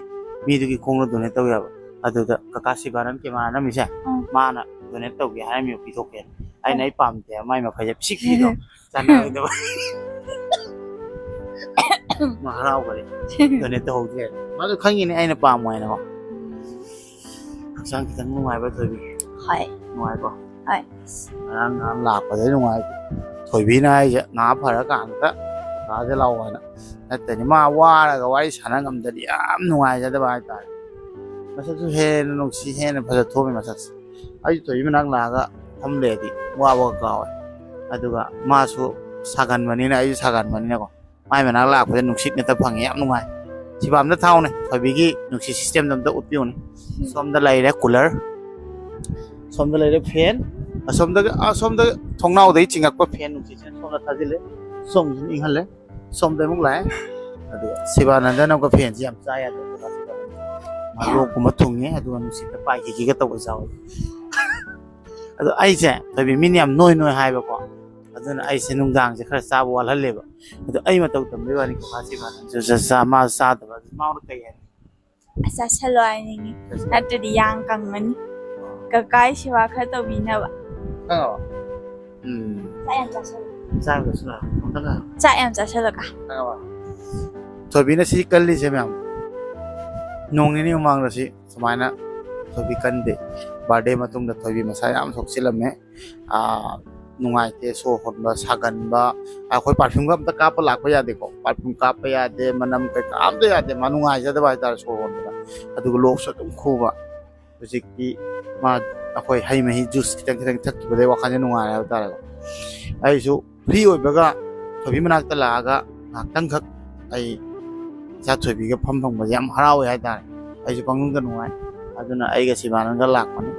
ꯃꯤꯗꯨꯒꯤ ꯈꯣꯡꯗ donate ꯇꯧ ꯌꯥꯕ꯫ ꯑꯗꯨꯗ ꯀꯀꯥ ꯁꯤꯕꯥꯅꯟ camera ꯅꯝꯃꯤꯁꯦ, ꯑꯥ꯫ ꯃꯥꯅ ꯗꯣꯅꯦꯠ ꯇꯧꯒꯦ ꯍꯥꯏꯔꯝꯃꯤꯕ, ꯄꯤꯊꯣꯛꯀꯦ꯫ ꯑꯩꯅ ꯑꯩ ꯄꯥꯝꯗꯦ, ꯃꯥꯏ ꯃꯈꯩꯁꯦ ꯄꯤꯁꯤꯛ ꯄꯤꯗꯣ ꯆꯥꯟꯅꯔꯣꯏꯗꯕ꯫ ꯃꯥ ꯍꯔꯥꯎꯈꯔꯦ꯫ ꯗꯣꯅꯦꯠ ꯇꯧꯍꯧꯗ꯭ꯔꯦ꯫ ꯃꯥꯁꯨ ꯈꯪꯉꯤꯅꯦ ꯑꯩꯅ ꯄꯥꯝꯃꯣ ꯍꯥꯏꯅꯀꯣ꯫ ꯍꯛꯆꯥꯡ ꯈꯤꯇꯪ ꯅꯨꯡꯉꯥꯏꯕ, ꯊꯣꯏꯕꯤ? ꯍꯣꯏ꯫ ꯅꯨꯡꯉꯥꯏꯀꯣ? ꯍꯣꯏ꯫ ꯉꯔꯥꯡ ꯅꯍꯥꯟ ꯂꯥꯛꯄꯗꯩ ꯅꯨꯡꯉꯥꯏ꯫ ꯊꯣꯏꯕꯤꯅ ꯍꯥꯏꯁꯦ ꯅꯥ ꯐꯔꯀꯥꯟꯗ ꯀꯥꯁꯦ ꯂꯥꯛꯑꯣ ꯍꯥꯏꯅ꯫ ꯅꯠꯇ꯭ꯔꯗꯤ ꯃꯥ ꯋꯥꯔꯒ ꯋꯥꯔꯤ ꯁꯥꯟꯅ ꯉꯝꯗ꯭ꯔꯗꯤ ꯌꯥꯝ ꯅꯨꯡꯉꯥꯏꯖꯗꯕ ꯍꯥꯏꯇꯥꯔꯦ꯫ ꯃꯁꯛꯁꯨ ꯍꯦꯟꯅ ꯅꯨꯡꯁꯤ, ꯍꯦꯟꯅ ꯐꯖ ꯊꯣꯛꯑꯝꯃꯤ ꯃꯁꯛꯁꯦ꯫ ꯑꯩꯁꯨ ꯊꯣꯏꯕꯤ ꯃꯅꯥꯛ ꯂꯥꯛꯑꯒ ꯐꯝ ꯂꯩꯔꯗꯤ ꯋꯥꯕꯒ ꯀꯥꯎꯋꯦ꯫ ꯑꯗꯨꯒ ꯃꯥꯁꯨ ꯁꯥꯒꯟꯕꯅꯤꯅ, ꯑꯩꯁꯨ ꯁꯥꯒꯟꯕꯅꯤꯅꯀꯣ, ꯃꯥꯏ ꯃꯅꯥꯛ ꯂꯥꯛꯄꯗ ꯅꯨꯡꯁꯤꯠ ꯉꯥꯛꯇ ꯐꯪꯉꯦ, ꯌꯥꯝ ꯅꯨꯡꯉꯥꯏ꯫ ꯁꯤꯕꯥꯝꯗ ꯊꯥꯎꯅꯦ, ꯊꯣꯏꯕꯤꯒꯤ ꯅꯨꯡꯁꯤꯠ ꯁꯤꯁꯇꯦꯝꯗꯣ ꯑꯝꯇ ꯎꯠꯄꯤꯌꯨꯅꯦ꯫ ꯁꯣꯝꯗ ꯂꯩꯔꯦ ꯀꯨꯂꯔ, ꯁꯣꯝꯗ ꯂꯩꯔꯦ ꯐꯦꯟ, ꯑꯁꯣꯝꯗꯒꯤ, ꯑꯁꯣꯝꯗ ꯊꯣꯡꯅꯥꯎꯗꯒꯤ ꯆꯤꯡꯉꯛꯄ ꯐꯦꯟ ꯅꯨꯡꯁꯤꯠꯁꯤꯅ ꯁꯣꯝꯗ ꯊꯥꯖꯤꯜꯂꯦ, ꯁꯣꯝꯒꯤꯁꯤꯅ ꯏꯪꯍꯜꯂꯦ, ꯁꯣꯝꯗ ꯑꯃꯨꯛ ꯂꯥꯛꯑꯦ꯫ ꯑꯗꯨꯒ ꯁꯤꯕꯥꯅꯟꯗꯅ ꯑꯃꯨꯛꯀ ꯐꯦꯟꯁꯤ ꯌꯥꯝ ꯆꯥ ꯌꯥꯗꯦ, ꯃꯥ ꯂꯣꯛꯀꯨꯝꯕ ꯊꯨꯡꯉꯦ, ꯑꯗꯨꯒ ꯅꯨꯡꯁꯤꯠꯇ ꯄꯥꯏꯈꯤꯈꯤꯒ ꯇꯧꯕꯁꯨ ꯌꯥꯎꯋꯦ꯫ ꯑꯗꯣ ꯑꯩꯁꯦ, ꯊꯣꯏꯕꯤ, ꯃꯤꯅ ꯌꯥꯝ ꯅꯣꯏ ꯅꯣꯏ ꯍꯥꯏꯕꯀꯣ, ꯑꯗꯨꯅ ꯑꯩꯁꯦ ꯅꯨꯡꯗꯥꯡꯁꯦ ꯈꯔ ꯆꯥꯕ ꯋꯥꯠꯍꯜꯂꯦꯕ꯫ ꯑꯗꯣ ꯑꯩ ꯃꯇꯧ ꯇꯝꯕꯩ ꯋꯥꯅꯤ, ꯀꯀꯥ ꯁꯤꯕꯥꯅꯟꯗꯁꯨ ꯆꯥ-, ꯆꯥ-, ꯃꯥꯁꯨ ꯆꯥꯗꯕ꯫ ꯑꯗꯨ ꯃꯥꯉꯣꯟꯗ ꯀꯩ ꯍꯥꯏꯅꯤ? ꯑꯁ, ꯆꯥꯁꯜꯂꯣ ꯍꯥꯏꯅꯤꯡꯉꯤ꯫ ꯆꯥꯁꯜꯂꯣ꯫ ꯅꯠꯇ꯭ꯔꯗꯤ ꯌꯥꯡ ꯀꯪꯉꯅꯤ꯫ ꯑꯣ꯫ ꯀꯀꯥꯒꯤ ꯁꯦꯕꯥ ꯈꯔ ꯇꯧꯕꯤꯅꯕ꯫ ꯈꯪꯉꯕ? ꯎꯝ꯫ ꯆꯥꯛ ꯌꯥꯝ ꯆꯥꯁꯜꯂꯣ꯫ ꯆꯥꯕꯗꯁꯨ ꯂꯥꯛꯑꯣ꯫ ꯑꯝꯇꯪꯒ꯫ ꯆꯥꯛ ꯌꯥꯝ ꯆꯥꯁꯜꯂꯣ ꯀꯥ꯫ ꯈꯪꯉꯕ? ꯊꯣꯏꯕꯤꯅ ꯁꯤ ꯀꯜꯂꯤꯁꯦ ꯃꯌꯥꯝ꯫ ꯅꯣꯡ ꯅꯤꯅꯤ ꯃꯃꯥꯡꯗ ꯁꯤ ꯁꯨꯃꯥꯏꯅ ꯊꯣꯏꯕꯤ ꯀꯟꯗꯦ꯫ ꯕꯥꯔꯗꯦ ꯃꯇꯨꯡꯗ ꯊꯣꯏꯕꯤ ꯃꯁꯥ ꯌꯥꯝ ꯁꯣꯛꯆꯤꯜꯂꯝꯃꯦ꯫ ꯑꯥ, ꯅꯨꯡꯉꯥꯏꯇꯦ, ꯁꯣꯔ ꯍꯣꯟꯕ, ꯁꯥꯒꯟꯕ꯫ ꯑꯩꯈꯣꯏ perfumeꯒ ꯑꯝꯇ ꯀꯥꯞꯄ ꯂꯥꯛꯄ ꯌꯥꯗꯦꯀꯣ꯫ Perfume ꯀꯥꯞꯄ ꯌꯥꯗꯦ, ꯃꯅꯝ ꯀꯩꯀꯥ ꯑꯝꯇ ꯌꯥꯗꯦ꯫ ꯃꯥ ꯅꯨꯡꯉꯥꯏꯖꯗꯕ ꯍꯥꯏꯇꯥꯔꯦ ꯁꯣꯔ ꯍꯣꯟꯕꯗ꯫ ꯑꯗꯨꯒ ꯂꯣꯛꯁꯨ ꯑꯗꯨꯝ ꯈꯨꯕ꯫ ꯍꯧꯖꯤꯛꯇꯤ ꯃꯥ ꯑꯩꯈꯣꯏ ꯍꯩ ꯃꯍꯤ, juice ꯈꯤꯇꯪ ꯈꯤꯇꯪ ꯊꯛꯈꯤꯕꯗꯩ ꯋꯥꯈꯜꯁꯦ ꯅꯨꯡꯉꯥꯏꯔꯦ ꯍꯥꯏꯕ ꯇꯥꯔꯦꯀꯣ꯫ ꯑꯩꯁꯨ free ꯑꯣꯏꯕꯒ ꯊꯣꯏꯕꯤ ꯃꯅꯥꯛꯇ ꯂꯥꯛꯑꯒ ꯉꯥꯏꯍꯥꯛꯇꯪꯈꯛ ꯑꯩ ꯏꯆꯥ ꯊꯣꯏꯕꯤꯒ ꯐꯝ ꯐꯪꯕꯁꯦ ꯌꯥꯝ ꯍꯔꯥꯎꯋꯦ ꯍꯥꯏꯇꯥꯔꯦ꯫ ꯑꯩꯁꯨ ꯄꯪꯅꯨꯡꯗ ꯅꯨꯡꯉꯥꯏ꯫ ꯑꯗꯨꯅ ꯑꯩꯒ ꯁꯤꯕꯥꯅꯟꯗꯒ ꯂꯥꯛꯄꯅꯤ꯫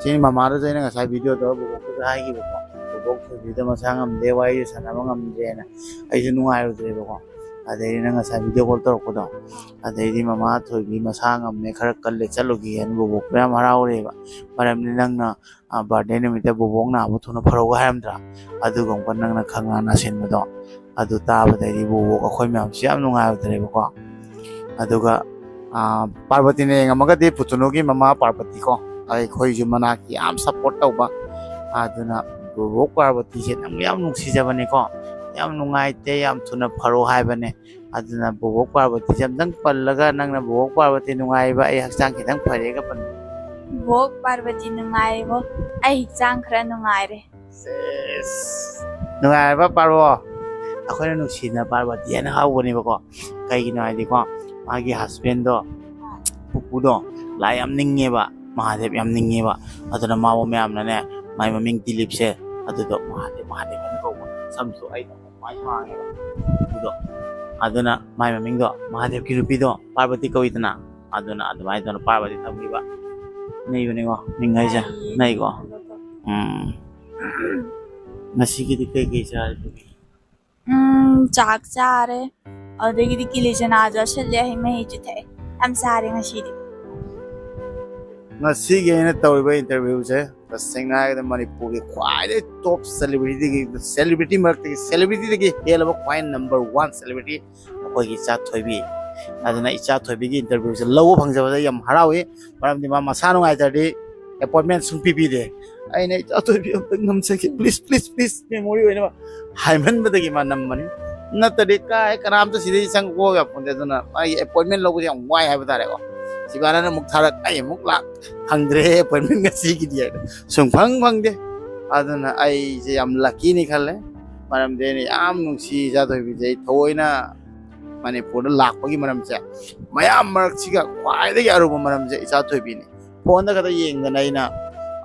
ꯁꯤꯅꯤ ꯃꯃꯥꯗꯁꯨ ꯑꯩꯅ ꯉꯁꯥꯏ video ꯇꯧꯔ ꯕꯣꯕꯣꯛꯇꯁꯨ ꯍꯥꯏꯈꯤꯕꯀꯣ, ꯕꯣꯕꯣꯛ ꯊꯣꯏꯕꯤꯗ ꯃꯁꯥ ꯉꯝꯗꯦ, ꯋꯥꯔꯤꯁꯨ ꯁꯥꯟꯅꯕ ꯉꯝꯗ꯭ꯔꯦꯅ꯫ ꯑꯩꯁꯨ ꯅꯨꯡꯉꯥꯏꯔꯨꯗ꯭ꯔꯦꯕꯀꯣ꯫ ꯑꯗꯩꯗꯤ ꯅꯪ ꯉꯁꯥꯏ video call ꯇꯧꯔꯛꯄꯗꯣ, ꯑꯗꯩꯗꯤ ꯃꯃꯥ ꯊꯣꯏꯕꯤ ꯃꯁꯥ ꯉꯝꯃꯦ, ꯈꯔ ꯀꯜꯂꯦ, ꯆꯠꯂꯨꯈꯤꯒꯦꯅ ꯕꯣꯕꯣꯛꯇꯣ ꯌꯥꯝ ꯍꯔꯥꯎꯔꯦꯕ꯫ ꯃꯔꯝꯗꯤ ꯅꯪꯅ, ꯑ, birthday ꯅꯨꯃꯤꯠꯇ ꯕꯣꯕꯣꯛ ꯅꯥꯕ ꯊꯨꯅ ꯐꯔꯛꯎ ꯍꯥꯏꯔꯝꯗ꯭ꯔꯥ? ꯑꯗꯨꯒ ꯑꯃꯨꯛꯀ ꯅꯪꯅ ꯈꯪꯉꯥ ꯅꯥꯁꯤꯟꯕꯗꯣ, ꯑꯗꯨ ꯇꯥꯕꯗꯩꯗꯤ ꯕꯣꯕꯣꯛ ꯑꯩꯈꯣꯏ ꯃꯌꯥꯝꯁꯨ ꯌꯥꯝ ꯅꯨꯡꯉꯥꯏꯔꯨꯗ꯭ꯔꯦꯕꯀꯣ꯫ ꯑꯗꯨꯒ, ꯑ, ꯄꯥꯔꯕꯇꯤꯅ ꯌꯦꯡꯉꯝꯃꯒꯗꯤ ꯄꯨꯇꯨꯅꯨꯒꯤ ꯃꯃꯥ ꯄꯥꯔꯕꯇꯤ ꯀꯣ, ꯑꯩꯈꯣꯏꯁꯨ ꯃꯅꯥꯛꯀꯤ ꯌꯥꯝ ꯁꯞꯄꯣꯔꯠ ꯇꯧꯕ꯫ ꯑꯗꯨꯅ ꯕꯣꯕꯣꯛ ꯄꯥꯔꯕꯇꯤꯁꯦ ꯅꯪꯕꯨ ꯌꯥꯝ ꯅꯨꯡꯁꯤꯖꯕꯅꯤꯀꯣ꯫ ꯌꯥꯝ ꯅꯨꯡꯉꯥꯏꯇꯦ, ꯌꯥꯝ ꯊꯨꯅ ꯐꯔꯣ ꯍꯥꯏꯕꯅꯦ꯫ ꯑꯗꯨꯅ ꯕꯣꯕꯣꯛ ꯄꯥꯔꯕꯇꯤꯁꯦ ꯑꯝꯇꯪ ꯄꯜꯂꯒ, ꯅꯪꯅ "ꯕꯣꯕꯣꯛ ꯄꯥꯔꯕꯇꯤ ꯅꯨꯡꯉꯥꯏꯔꯤꯕ, ꯑꯩ ꯍꯛꯆꯥꯡ ꯈꯤꯇꯪ ꯐꯔꯦꯒ" ꯄꯟ꯫ "ꯕꯣꯕꯣꯛ ꯄꯥꯔꯕꯇꯤ ꯅꯨꯡꯉꯥꯏꯔꯤꯕꯣ? ꯑꯩ ꯍꯛꯆꯥꯡ ꯈꯔ ꯅꯨꯡꯉꯥꯏꯔꯦ"꯫ ꯁꯦꯁ꯫ ꯅꯨꯡꯉꯥꯏꯔꯕ ꯄꯥꯔꯕꯣ? ꯑꯩꯈꯣꯏꯅ ꯅꯨꯡꯁꯤꯅ ꯄꯥꯔꯕꯇꯤ ꯍꯥꯏꯅ ꯍꯧꯕꯅꯦꯕꯀꯣ꯫ ꯀꯩꯒꯤꯅꯣ ꯍꯥꯏꯗꯤꯀꯣ, ꯃꯥꯒꯤ ꯍꯁꯕꯦꯟꯗꯣ, ꯄꯨꯄꯨꯗꯣ, ꯂꯥꯏ ꯌꯥꯝ ꯅꯤꯡꯉꯦꯕ, ꯃꯍꯥꯗꯦꯕ ꯌꯥꯝ ꯅꯤꯡꯉꯦꯕ꯫ ꯑꯗꯨꯅ ꯃꯥꯕꯨ ꯃꯌꯥꯝꯅꯅꯦ, ꯃꯥꯏ ꯃꯃꯤꯡ ꯗꯤꯂꯤꯞꯁꯦ, ꯑꯗꯨꯗꯣ ꯃꯍꯥꯗꯦꯕ, ꯃꯍꯥꯗꯦꯕ ꯍꯥꯏꯅ ꯀꯧꯕ꯫ ꯁꯝꯁꯨ ꯑꯩꯅ ꯃꯥꯏ ꯃꯥꯡꯉꯦꯕ꯫ ꯑꯗꯨꯗꯣ, ꯑꯗꯨꯅ ꯃꯥꯏ ꯃꯃꯤꯡꯗꯣ ꯃꯍꯥꯗꯦꯕꯀꯤ ꯅꯨꯄꯤꯗꯣ ꯄꯥꯔꯕꯇꯤ ꯀꯧꯏꯗꯅ꯫ ꯑꯗꯨꯅ ꯑꯗꯨꯃꯥꯏꯅ ꯇꯧꯅ ꯄꯥꯔꯕꯇꯤ ꯊꯝꯈꯤꯕ꯫ ꯅꯩꯕꯅꯤꯀꯣ, ꯃꯤꯡ ꯍꯥꯏꯁꯦ꯫ ꯅꯩꯌꯦ꯫ ꯅꯩꯀꯣ꯫ ꯎꯝ꯫ ꯉꯁꯤꯒꯤꯗꯤ ꯀꯩꯀꯩ ꯆꯥꯔꯤꯕꯒꯦ? ꯎꯝ, ꯆꯥꯛ ꯆꯥꯔꯦ꯫ ꯑꯗꯨꯗꯒꯤꯗꯤ ꯀꯤꯂꯤ ꯆꯅꯥ ꯆꯥꯁꯤꯜꯂꯦ, ꯍꯩ ꯃꯍꯤꯁꯨ ꯊꯛꯑꯦ꯫ ꯌꯥꯝ ꯆꯥꯔꯦ ꯉꯁꯤꯗꯤ꯫ ꯉꯁꯤꯒꯤ ꯑꯩꯅ ꯇꯧꯔꯤꯕ ꯏꯟꯇꯔꯚꯤꯌꯨꯁꯦ, ꯇꯁꯦꯡꯅ ꯍꯥꯏꯔꯒꯗꯤ, ꯃꯅꯤꯄꯨꯔꯒꯤ ꯈ꯭ꯋꯥꯏꯗꯒꯤ ꯇꯣꯞ ꯁꯦꯂꯤꯕ꯭ꯔꯤꯇꯤꯗꯒꯤ, ꯁꯦꯂꯤꯕ꯭ꯔꯤꯇꯤ ꯃꯔꯛꯇꯒꯤ ꯁꯦꯂꯤꯕ꯭ꯔꯤꯇꯤꯗꯒꯤ ꯍꯦꯜꯂꯕ ꯈ꯭ꯋꯥꯏ ꯅꯝꯕꯔ ꯋꯥꯟ ꯁꯦꯂꯤꯕ꯭ꯔꯤꯇꯤ ꯑꯩꯈꯣꯏꯒꯤ ꯏꯆꯥ ꯊꯣꯏꯕꯤ꯫ ꯑꯗꯨꯅ ꯏꯆꯥ ꯊꯣꯏꯕꯤꯒꯤ ꯏꯟꯇꯔꯚꯤꯌꯨꯁꯦ ꯂꯧꯕ ꯐꯪꯖꯕꯗ ꯌꯥꯝ ꯍꯔꯥꯎꯏ꯫ ꯃꯔꯝꯗꯤ ꯃꯥ ꯃꯁꯥ ꯅꯨꯡꯉꯥꯏꯇ꯭ꯔꯗꯤ ꯑꯦꯄꯣꯏꯟꯃꯦꯟ ꯁꯨꯡꯄꯤ ꯄꯤꯗꯦ꯫ ꯑꯩꯅ "ꯏꯆꯥ ꯊꯣꯏꯕꯤ ꯑꯝꯇꯪ ꯅꯝꯖꯒꯦ, ꯄ꯭ꯂꯤꯖ, ꯄ꯭ꯂꯤꯖ, ꯄ꯭ꯂꯤꯖ, ꯃꯦꯃꯣꯔꯤ ꯑꯣꯏꯅꯕ" ꯍꯥꯏꯃꯟꯕꯗꯒꯤ ꯃꯥ ꯅꯝꯕꯅꯤ꯫ ꯅꯠꯇ꯭ꯔꯗꯤ ꯀꯥꯏ, ꯀꯅꯥꯝꯇ ꯁꯤꯗꯩ ꯆꯪꯉꯛꯑꯣ ꯌꯥꯄꯣꯟꯇꯦ꯫ ꯑꯗꯨꯅ ꯃꯥꯒꯤ ꯑꯦꯄꯣꯏꯟꯃꯦꯟ ꯂꯧꯕꯁꯦ ꯌꯥꯝ ꯋꯥꯏ ꯍꯥꯏꯕ ꯇꯥꯔꯦꯀꯣ꯫ ꯁꯤꯕꯥꯅꯥꯅ ꯑꯃꯨꯛ ꯊꯥꯔꯛ, ꯑꯩ ꯑꯃꯨꯛ ꯂꯥꯛ, "ꯐꯪꯗ꯭ꯔꯦ ꯑꯦꯄꯣꯏꯟꯃꯦꯟ ꯉꯁꯤꯒꯤꯗꯤ" ꯍꯥꯏꯅ꯫ ꯁꯨꯡꯐꯪ ꯐꯪꯗꯦ꯫ ꯑꯗꯨꯅ ꯑꯩꯁꯦ ꯌꯥꯝ ꯂꯛꯀꯤꯅꯤ ꯈꯜꯂꯦ꯫ ꯃꯔꯝꯗꯤ ꯑꯩꯅ ꯌꯥꯝ ꯅꯨꯡꯁꯤ ꯏꯆꯥ ꯊꯣꯏꯕꯤꯁꯦ꯫ ꯑꯩ ꯊꯑꯣꯏꯅ ꯃꯅꯤꯄꯨꯔꯗ ꯂꯥꯛꯄꯒꯤ ꯃꯔꯝꯁꯦ, ꯃꯌꯥꯝ ꯃꯔꯛꯁꯤꯒ ꯈ꯭ꯋꯥꯏꯗꯒꯤ ꯑꯔꯨꯕ ꯃꯔꯝꯁꯦ ꯏꯆꯥ ꯊꯣꯏꯕꯤꯅꯤ꯫ ꯐꯣꯟꯗ ꯈꯛꯇ ꯌꯦꯡꯗꯅ ꯑꯩꯅ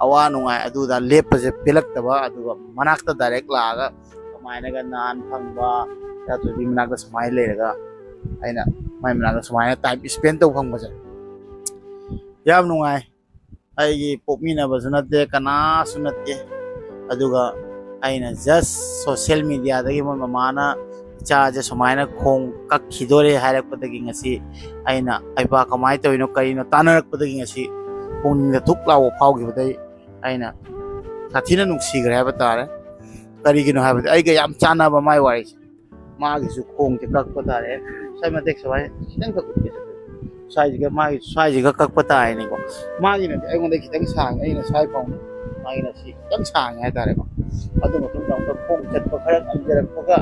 ꯑꯋꯥ ꯅꯨꯡꯉꯥꯏ ꯑꯗꯨꯗ ꯂꯦꯞꯄꯁꯦ ꯄꯦꯜꯂꯛꯇꯕ, ꯑꯗꯨꯒ ꯃꯅꯥꯛꯇ ꯗꯥꯏꯔꯦꯛ ꯂꯥꯛꯑꯒ ꯀꯃꯥꯏꯅꯒ ꯅꯍꯥꯟ ꯐꯪꯕ ꯏꯆꯥ ꯊꯣꯏꯕꯤ ꯃꯅꯥꯛꯇ ꯁꯨꯃꯥꯏꯅ ꯂꯩꯔꯒ ꯑꯩꯅ ꯃꯥꯏ ꯃꯅꯥꯛꯇ ꯁꯨꯃꯥꯏꯅ ꯇꯥꯏꯝ ꯏꯁꯄꯦꯟ ꯇꯧꯕ ꯐꯪꯕꯁꯦ ꯌꯥꯝ ꯅꯨꯡꯉꯥꯏ꯫ ꯑꯩꯒꯤ ꯄꯣꯛꯃꯤꯟꯅꯕꯁꯨ ꯅꯠꯇꯦ, ꯀꯅꯥꯁꯨ ꯅꯠꯇꯦ꯫ ꯑꯗꯨꯒ ꯑꯩꯅ ꯖꯁ ꯁꯣꯁꯦꯜ ꯃꯦꯗꯤꯌꯥꯗꯒꯤ ꯃꯣꯏ ꯃꯃꯥꯅ ꯏꯆꯥꯁꯦ ꯁꯨꯃꯥꯏꯅ ꯈꯣꯡ ꯀꯛꯈꯤꯗꯣꯔꯦ ꯍꯥꯏꯔꯛꯄꯗꯒꯤ ꯉꯁꯤ ꯑꯩꯅ, "ꯍꯩꯄꯥ, ꯀꯃꯥꯏꯅ ꯇꯧꯔꯤꯅꯣ, ꯀꯔꯤꯅꯣ?" ꯇꯥꯟꯅꯔꯛꯄꯗꯒꯤ ꯉꯁꯤ ꯄꯨꯛꯅꯤꯡꯗ ꯊꯨꯛ ꯂꯥꯎꯕ ꯐꯥꯎꯈꯤꯕꯗꯒꯤ ꯑꯩꯅ ꯁꯥꯊꯤꯅ ꯅꯨꯡꯁꯤꯈ꯭ꯔꯦ ꯍꯥꯏꯕ ꯇꯥꯔꯦ꯫ ꯀꯔꯤꯒꯤꯅꯣ ꯍꯥꯏꯕꯗꯤ ꯑꯩꯒ ꯌꯥꯝ ꯆꯥꯟꯅꯕ ꯃꯥꯏ ꯋꯥꯔꯤꯁꯦ꯫ ꯃꯥꯒꯤꯁꯨ ꯈꯣꯡꯁꯦ ꯀꯛꯄ ꯇꯥꯔꯦ꯫ ꯁ꯭ꯋꯥꯏ ꯃꯇꯦꯛ ꯁꯨꯃꯥꯏꯅ ꯈꯤꯇꯪ ꯀꯛꯄꯤꯒꯦ꯫ ꯁ꯭ꯋꯥꯏꯁꯤꯒ ꯃꯥꯒꯤ ꯁ꯭ꯋꯥꯏꯁꯤꯒ ꯀꯛꯄ ꯇꯥꯏꯅꯦꯀꯣ꯫ ꯃꯥꯒꯤꯅꯗꯤ ꯑꯩꯉꯣꯟꯗ ꯈꯤꯇꯪ ꯁꯥꯡꯉꯦ, ꯑꯩꯅ ꯁ꯭ꯋꯥꯏ ꯐꯥꯎꯅꯤ, ꯃꯥꯒꯤꯅ ꯁꯤ ꯈꯤꯇꯪ ꯁꯥꯡꯉꯦ ꯍꯥꯏꯇꯥꯔꯦꯀꯣ꯫ ꯑꯗꯨ ꯃꯇꯨꯡꯗ ꯑꯃꯨꯛꯀ ꯈꯣꯡ ꯆꯠꯄ ꯈꯔ ꯉꯝꯖꯔꯛꯄꯒ